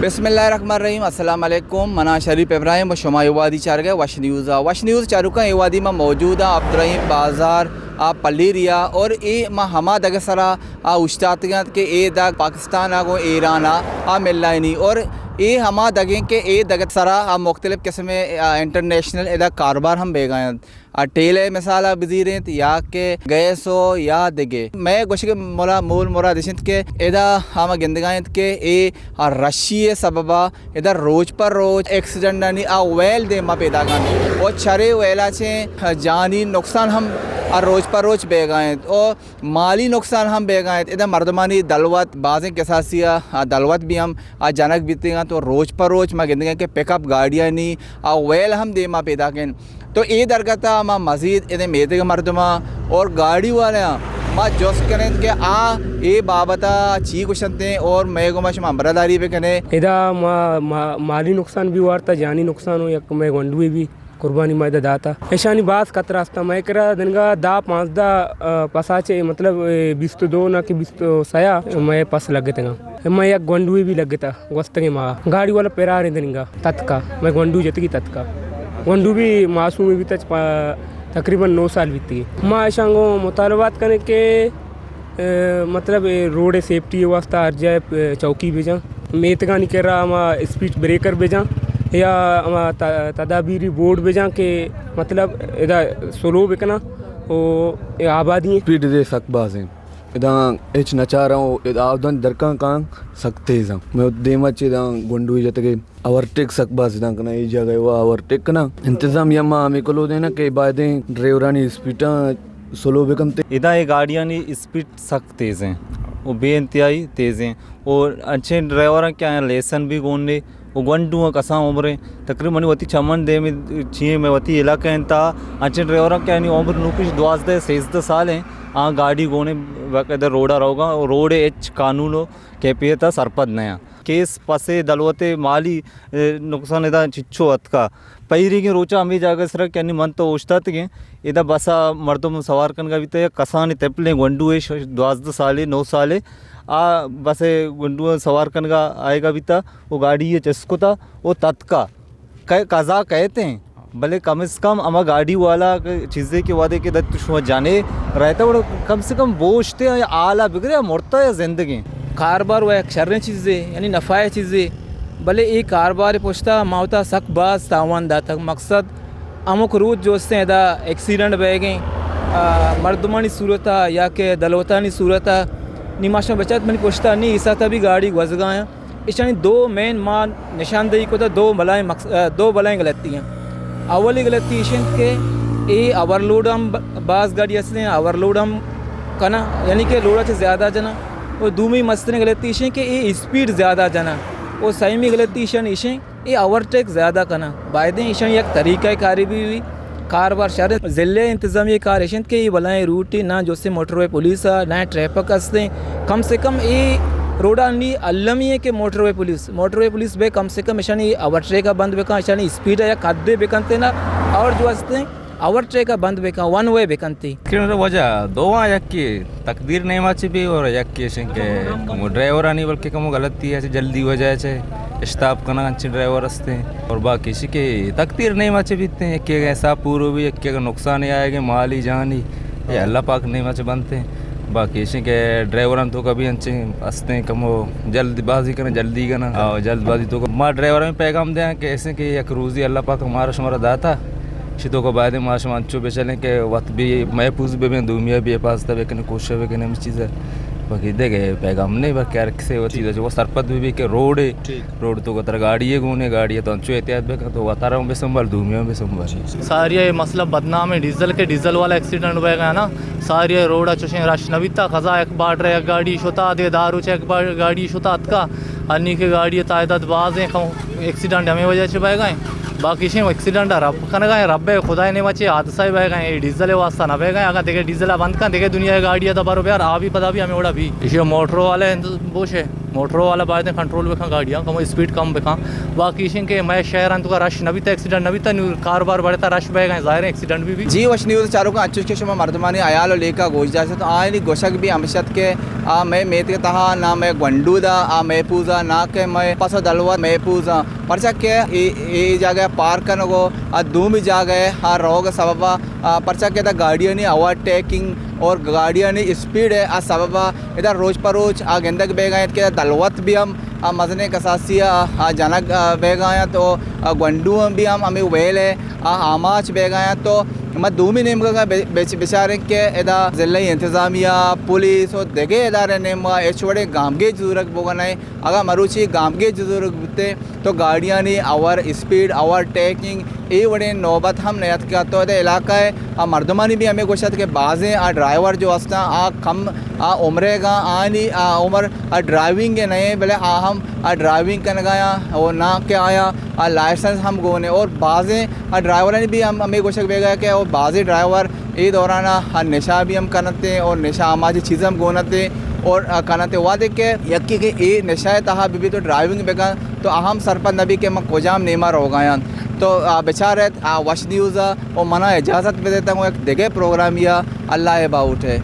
بسم اللہ الرحمن الرحیم۔ السلام علیکم، منا شریف ابراہیم و شما اے وادی چارگئے وش نیوز آ۔ وش نیوز چاروکاں، اے وادی ما موجود آں عبدالرحیم بازار آ پلیریا، اور اے ما ہما دگہ سرا آ اوشتاتگاں کہ اے دگ پاکستان آ گوں ایران آ، آ ملائنی، اور اے ہما دگیں کہ اے دگہ سرا آ مختلف قسم آ انٹرنیشنل ادا کاروبار ہم بیگا انت۔ آ ٹیلے مثال ء بزیرینت یا کہ گیس و یا دگہ۔ مئے گوشگ ء ملا مول مراد اش انت کہ ادا ہما گندگا انت کہ اے آ رشی ء سبب ء ادا روچ پہ روچ ایکسیڈنٹانی آ ویل دیما پیداک انت و چرے ویلا چہ جانی نقصان ہم آ روچ پہ روچ بیگا انت و مالی نقصان ہم بیگا انت۔ ادا مردمانی دلوت، بازیں کساسی ء آ دلوت بھی ہم آ جنگ بیتگ انت و روچ پہ روچ ما گندگا کہ پک اپ گاڑیانی آ ویل ہم دیما پیداک انت۔ تو اے درگت ء ما مزید ادے میتگ مردماں اور گاڑی والیاں ما جست کنیں کہ آ اے بابت ء چی گوشنت اور مئے گوما شما ہمراہداری بکنیں۔ ادا ما، ما، مالی نقصان بھی وارتا، جانی نقصان ہو، یک مئے گونڈوے بھی قربانی ما ادا داتا۔ اشانی باز خطرہ استا، مئے کرا دنگا دہ پانزدہ، آ، پساچے، مطلب، اے، بیست و دو نہ کہ بیست و سیا مئے پس لگتگاں۔ مئے یک گونڈوے بھی لگتا۔ گوستگیں ماہ گاڑی والا پراریں دننگا تتکا، مئے گونڈو جتگی تتکا۔ گونڈو بھی معصومے بیتا، چ-، پا-، تقریباً نو سال بیتگی۔ ما اشاں گوں مطالبات کنیں کہ، اے، مطلب، اے روڈ سیفٹی واسطہ ہر جاہ، اے، چوکی بجاں۔ میتگانی کرا ہما اسپیڈ بریکر بجاں یا ہما ت-، تدابیری بورڈ بجاں کہ مطلب ادا سلو بکناں و اے آبادی ہیں۔ اسپیڈ دے سک بازیں۔ ادا ہچ نچاراں و ادا آودان درکاں کاں سک تیزاں۔ مئے دیما چہ ادا گونڈوے جتگے اوورٹیک سک باز ادا کناں، اے جاگہ وا اوورٹیک کناں۔ انتظامیہ ما ہمے کلو دینا کہ بایدیں ڈرائیورانی اسپیڈاں سلو بکنت۔ ادا اے گاڑیانی اسپیڈ سک تیز ہیں و بے انتہائی تیز ہیں و انچیں ڈرائیوراں کہ آیاں لیسن بھی گون نے و گونڈو آں کسان عمریں۔ تقریباً منی وتی چمن دیم چیئیں، مئے وتی علاقہ انت آ، انچیں ڈرائیوراں کہ آنی عمر نوکش دوازدہ سیزدہ سال ہیں، آ گاڑی گونے باقاعدہ روڈا روگا و روڈ ہچ قانون و کیفیت ء سرپد نیاں۔ کیس پسے دلوتے مالی، اے، نقصان ادا چچو اتکا۔ پہیریگیں روچا ہمے جاگہ سرا کہ انی من تو اوشتاتگیں، ادا بسا مردم سوار کنگا بیتا یا کسانیں تپلیں گونڈوے ش-، دوازدہ سالے، نو سالے، آ بس گونڈو سوار کنگا آئیگا بیتا، و گاڑی ء چست کتا و تتکا۔ کہ قضا کئیت ایں، بلے کم از کم ہما گاڑی والا کہ چیزے کہ وہدے کہ دت شما جنے رہتا، وڑ کم سے کم بوشتے یا آلا بگرے یا مرتا یا زندگیں۔ کاروبار و یک شریں چیزے، یعنی نفع چیزے، بلے اے کاروبار پشتا ما وتا سک باز تاوان داتگ۔ مقصد ہمک روچ جو استیں ادا ایکسیڈنٹ بیگیں، آ، مردمانی صورتا یا کہ دلوتانی صورتا، نی ما شما بچت منی پشتا نی ایسا تا بھی گاڑی گوزگایاں۔ ایشانی دو مین ما نشاندہی کتا، دو بلائیں مقص-، ء، دو بلائیں غلطی ہیں۔ اولی غلطی ایش انت کہ اے اوورلوڈ ہم ب-، باز گاڑی ہستیں، اوورلوڈ ہم کناں، یعنی کہ لوڈا چہ زیادہ جناں۔ و دومی مستریں غلطی ایش انت کہ اے اسپیڈ زیادہ جناں۔ و سیمی غلطی ایشانی ایش انت اے اوورٹیک زیادہ کناں۔ بایدیں ایشانی یک طریقہ کاری بھی بی۔ کاروبار شر انت۔ ضلع انتظامیہ کار ایش انت کہ اے بلائیں روٹے نہ جوسے موٹروے پولیس ء نہ ٹریفک ہستیں۔ کم سے کم اے روڈا نی المی ہے کہ موٹروے پولیس، موٹروے پولیس بے کم سے کم اشانی اوورٹیک ء بند بکن، اشانی اسپیڈ ء یک حدے بکنتے نا، اور جو ہستیں اوورٹیک ء بند بکن، ون وے بکنتے۔ کہ وجہ دو آں، یکے تقدیر نیما چہ بی اور یکے ایش انت کہ کمو ڈرائیورانی بلکہ کمو غلطی ہے، جلدی وجہ چہ اشتاپ کنگ انچیں ڈرائیور ہستیں اور باقی ایش کہ تقدیر نیما چہ بیتیں، یکے اگاں حساب پورو بی، یکے اگاں نقصان آئے گے مالی جانی، اے اللہ پاک نیما چہ بنتیں۔ باقی ایش کہ ڈرائیوران تو کبھی انچیں ہستیں کمو جلد بازی کناں، جلدی کناں، اور جلد بازی تو ما ڈرائیوران پیغام دیاں کہ ایسے کہ یک روزی اللہ پاک ہمارا شمارا داتا، شی تو کو بایدیں ما شما انچو بچلیں کہ وت بھی محفوظ ببیں، دومیا بھی حفاظت بکنیں، کوشش بکنیں ہمے چیز ہے۔ باقی دگہ پیغام نہیں، باقی ہر کسے وتی وجہ وہ سرپد بھی کہ روڈ ہے، ٹھیک۔ روڈ تو ترا گاڑی ہے گونے، گاڑی ہے تو انچو احتیاط بکن تو وتارا ہم بسنبھال، دومیا ہم بسنبھال۔ ساری یہ مسئلہ بدنام ہے ڈیزل کے، ڈیزل والا ایکسیڈنٹ ہوئے گا نا، ساری یہ روڈ اچوشیں رش نہ بیتا، قضا ایک بار یک گاڑی شتا دے دارو چہ ایک بار گاڑی شتا اتکا، انی کے گاڑی تعداد باز ہیں، کم ایکسیڈنٹ ہمیں وجہ سے بہ گئے۔ باقی شیں ایکسیڈنٹ رب کنگا ہیں، رب خدائے نے مچے حادثہ بہ گئے، اے ڈیزل واسطہ نہ بہ گئے۔ اگر دیکھے ڈیزل بند کن، دیکھے دنیا گاڑی تو برو بیار، آ بھی پدا بھی ہمیں اوڑا بھی۔ اسی موٹر والے ہیں تو بوشے۔ موٹر والا باید کنٹرول بکن، گاڑیاں کم اسپیڈ کم بکن۔ باقی ایشیں کہ مئے شہر انت کا رش نہ بیتا، ایکسیڈنٹ نہ بیتا، نو کاروبار بڑھتا، رش بہ گئے، ظاہر ہے ایکسیڈنٹ بھی بھی۔ جی، وش نیوز چاروکاں، انچوش کہ شما مردمانی حیال و لیکا گوش داشت تو آئینی گوشگ بھی ہمشت کہ آ مئے میتگ تہا، نہ مئے گونڈو دا، آ مئے پوزا، نہ کہ مئے پس و دلوت مئے پوزا۔ پرچا کہ اے، اے جاگہ پارک کنگو، آ دومی جاگہ آ روگ سببا، آ، پرچا کہ دا گاڑیانی اوور ٹیکنگ اور گاڑیانی اسپیڈ ہے، آ سببا ادا روچ پہ روچ آ گندگ بیگ آیت کہ دلوت بھی ہم آ مزنیں کساسی آ، آ جنگ، آ، بیگ آیت و، آ، گونڈو ہم بھی ہم ہمیں ویل ہے، آ آماچ بیگ آیت۔ تو ما دومی نیمگا بچ-، بچاریں کہ ادا ضلعی انتظامیہ، پولیس و دگہ ادارے نیمگا ہچ وڑیں گامگیج زورگ بوگا نئے۔ اگاں مروچی گامگیج زورگ بوتے تو گاڑیانی اوور اسپیڈ، اوور ٹیکنگ، اے وڑیں نوبت ہم نیاتکگ ات۔ تو ادا علاقہ ء آ مردمانی بھی ہمیں گوشت کہ بازیں آ ڈرائیور جو ہستاں آ کم آ عمرے گاں، آنی آ عمر آ ڈرائیونگ ء نئے، بلے آ ہم آ ڈرائیونگ کنگایاں اور نہ کہ آیا آ لائسنس ہم گونے۔ اور بازیں آ ڈرائیورانی بھی ہم ہمیں گوشگ بیگا کہ اور بازیں ڈرائیور اے دوران آ نشہ بھی ہم کنتے اور نشہ آماچی چیز ہم گونتے اور آ کنتے۔ وہدے کہ یکی کہ اے نشہ تہا بھی، بھی تو ڈرائیونگ بکن تو اہم سرپد نبی کہ من کجام نیما روگایاں۔ تو آ بچارت آ وش نیوز آ، اور منا اجازت بدے تا ہوں یک دگہ پروگرامیا۔ اللہ باہوٹ ہے۔